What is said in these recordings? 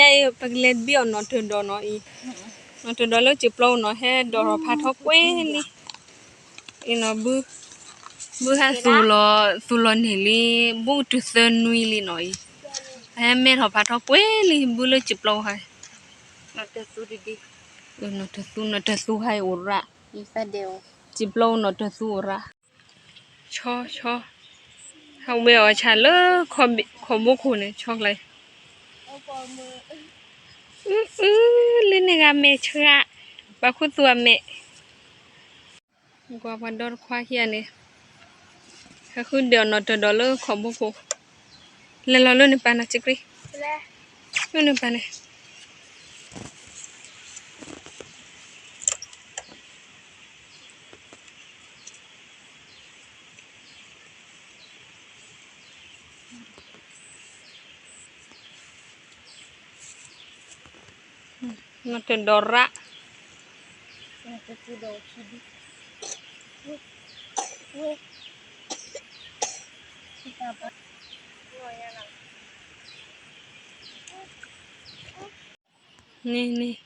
ညါအံၤ ပကလဲၤဘံၣ်အီၤနီၣ်တၢၤဒီးနီၤအံၤ, နီၣ်တၢၤဒီးလၢစံာ်ပျီပူၤနီၤ ဟဲဒိးထီၣ်ဖးထီကွ့ၢ်လံ, အံၤနီၤ, ဘု, ဘုဟဲသူၣ်လီၤ, သူၣ်လီၤန့ၢ်လံ, ဘူးတုၤသၢနွံလံနီၤအံၤ, ဟဲမဲထီၣ်ဖးထီကွ့ၢ်လံ ဘုလၢစံာ်ပျီပူၤဟါ, နီၣ်တၢၤသူ, နီၣ်တၢၤသူဟါအံၤအိၣ်ရၣ်, စံာ်ပျီပူၤနီၣ်တၢၤသူအိၣ်ရၣ်, ဆီ, ဆီ, ဟးဝဲအီၤဆၣ်လၢ ခီၣ်ဘိခိၣ်န့ၣ် ဆီကျါအံၤ အု, အု, လၢန့ၣ်ဂၤမဲာ်ဆှး, ပှၤခိၣ်သူအမဲာ်, ကွၢ်ပှၤဒီတခွါခံဂၤန့ၣ်, ဟဲဃုဒၢးအီၤနီၣ်တၢၤဒီးလၢခီၣ်ဘိခိၣ်, လဲၤလီၤလၢန့ၣ်ပၤနီၤ စံးကြ့, လၢန့ၣ်ပၤန့ၣ် နီၣ်တၢၤဒီးရၣ်, န့ၣ်န့ၣ်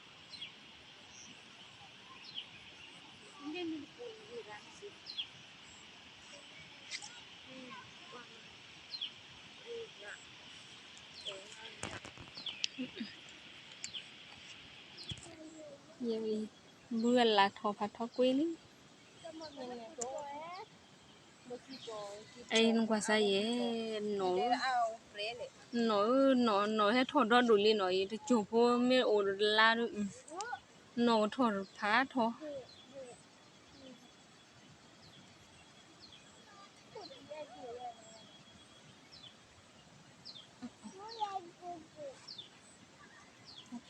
ယဲအံၤ ဘုအလၢထီၣ်ဖးထီကွ့ၢ်လံ, အံၤနကွၢ်စါယဲ, နီၣ်, နီၣ်, နီၣ်ဟဲထီၣ်ဒီဒူၣ်လံနီၤအံၤ တစိၢ်ဖိမ့ၢ်အိၣ်တလါဒုး, နီၣ်ကထီ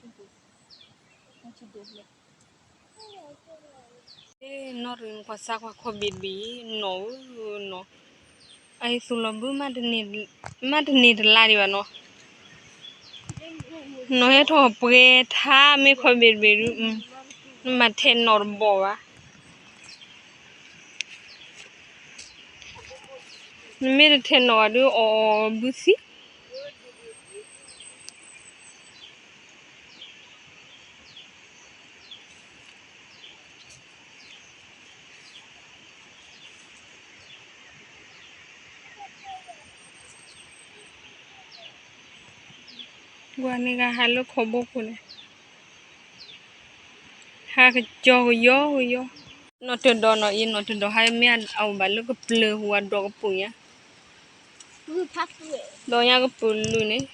ၣ်ဖးထီ နီၢ်ရံၣ်ကွၢ်စါကွၢ်ခီၣ်ဘ့ၣ်ဘ့ၣ်, နီၢ်ဧၢ, နီၢ်, အအံၤသူၣ်လီၤဘု မ့ၢ်တန့ၢ်တလါဒံးဘၣ်နီၤ, နီၢ်ဟဲထီၣ်ပှဲၤထါမ့ၢ်ခီၣ်ဘ့ၣ်ဘ့ၣ်ဒုး, နမၤထဲးနီၣ်တဘီၣ်ဘၣ်, နမ့ၢ်တထဲးနီၣ်ဘၣ်ဒုး အီၣ်ဘုသံ ကွၢ်န့ၣ်ဂၤဟးလၢခီၣ်ဘိခိၣ်န့ၣ်, ဟးကစီၤကယီကယီ, နီၣ်တၢၤဒီးနီၤအံၤ နီၣ်တၢၤဒီးဟါမ့ၢ်အအိၣ်ဘၣ်လၢကပျၢၤဟူးအဒိးကပူၤညါ, ဒီးညါကပူၤလုၢ်န့ၣ်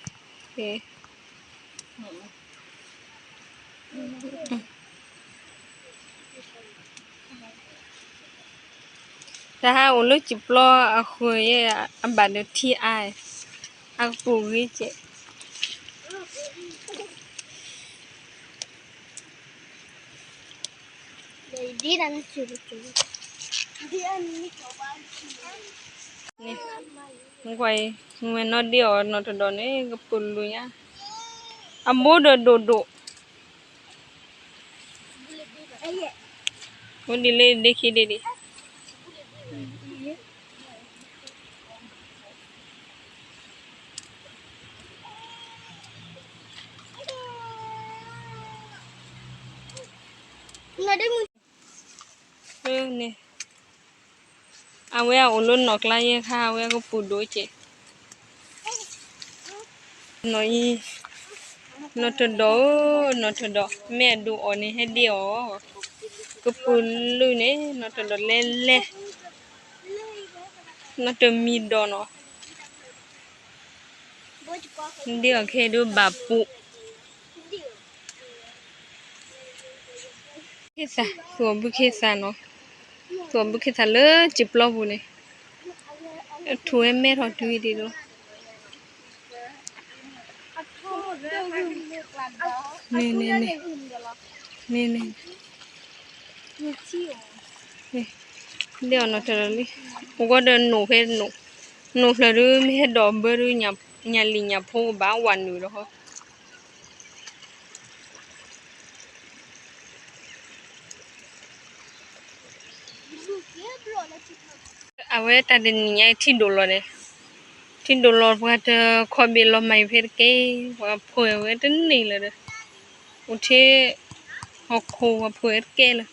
တၢ်ဟးအိၣ်လၢစံာ်ပျီအဃၢၤယဲ အဘၣ်ဒီးထံအါ, အကပူၤဂ့ၤကဲး, နကွၢ်အံၤ မ့ၢ်နီၢ်ဒ့အီၤနီၣ်တၢၤဒီးန့ၣ် ကပူၤလုၢ်ညါ, အဘိဒီးဒိၣ်ဒိၣ် အိၣ်ဒ်လၢဒ့ခံဒ့ဒံး, န့ၣ် အဝဲအအိၣ်လၢနီၣ်ကျါယဲခါ အဝဲကပူၤဒိၣ်ကဲး, နီၣ်အံၤ နီၣ်တၢၤဒီးဧၢ နီၣ်တၢၤဒီး မ့ၢ်အဒိၣ်အီၤန့ၣ် ဟဲဒ့အီၤ, ကပူၤလုၢ်န့ၣ် နီၣ်တၢၤဒီးလဲလဲ, နီၣ်တၢၤမံၤဒီးနီၤ, ဒ့အီၤခဲဒုးဘၣ်ပူၤ ခ့သး သူၣ်အီၤဘုခ့သးနီၤ, သူၣ်အီၤဘုခ့သးလၢစံာ်ပျီပူၤန့ၣ်, ထူၣ်ဝဲမဲထီၣ်တုၤဒံးလီၤ, န့ၣ်န့ၣ်န့ᣣ်, ဒ့အီၤနီၣ်တၢၤလံ, ပဂီၢ်ဒီးနိၣ်ဖဲနိၣ်, နိၣ်ဖျၢၣ်ဒုး မ့ၢ်ဟဲဒိးဘၢဒုး ညၣ်လံၣ်ညၣ်ဖိကဘၣ်ဝးနုာ်ဒီးဟီ အဝဲတၢ်တနံၤညါအံၤထံၣ်ဒိၣ်လီၤန့ၣ်, ထံၣ် ဒိၣ်လီၤပှၤတခီဘ့ၣ်လီၤမၢ်ဖဲတကဲ, ပှၤဖှဲးဝဲတန့ၢ်လၢၤဒီး, အိၣ်ထဲဟီၣ်ခိၣ်ပှၤဖှဲးဝဲတကဲလၢၤ,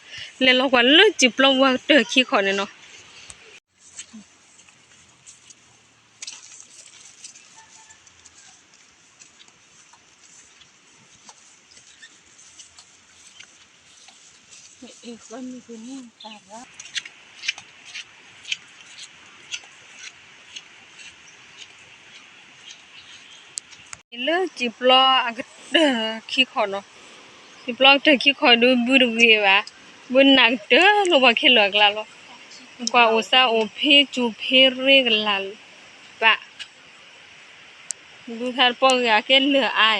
လဲၤလီၤကွၢ်လၢစံာ်ပျီပှၤကတၢၢ်ခံခီန့ၣ်နီၤ. လၢစံာ်ပျီအကတၢၢ်ခံခီနီၤ, စံာ်ပျီအကတၢၢ်ခံခီဒုးဘုတဂ့ၤဘၣ်, ဘုနၢ်ကတၢၢ်လၢပှၤခဲလၢာ်အကျါလီၤ, ကွၢ်အိၣ်စါအိၣ်ဖ့စူၤဖ့ရ့ကလာ်ဘၣ် ဘုသးတပီၢ်ဂ့ၤအကဲလၢာ်အါ,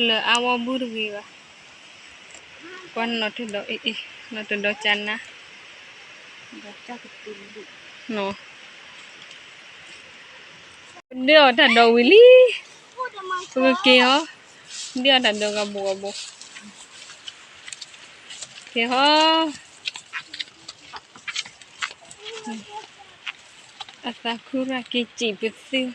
လၢာ်အါဝဲဘုတဂ့ၤဘၣ်, ကွၢ်နီၣ်တဒီး, နီၣ်တဒီးကနါ, ဒုးအီၣ်တၢ်ဒိးဝံၤလံ, ပကက့ၤဟီ, ဒုးအီၣ်တၢ်ဒိးဂၤဘိးဂၤဘိး, က့ၤဟီ, အသးခုရၣ်က့ၤစံးပသ့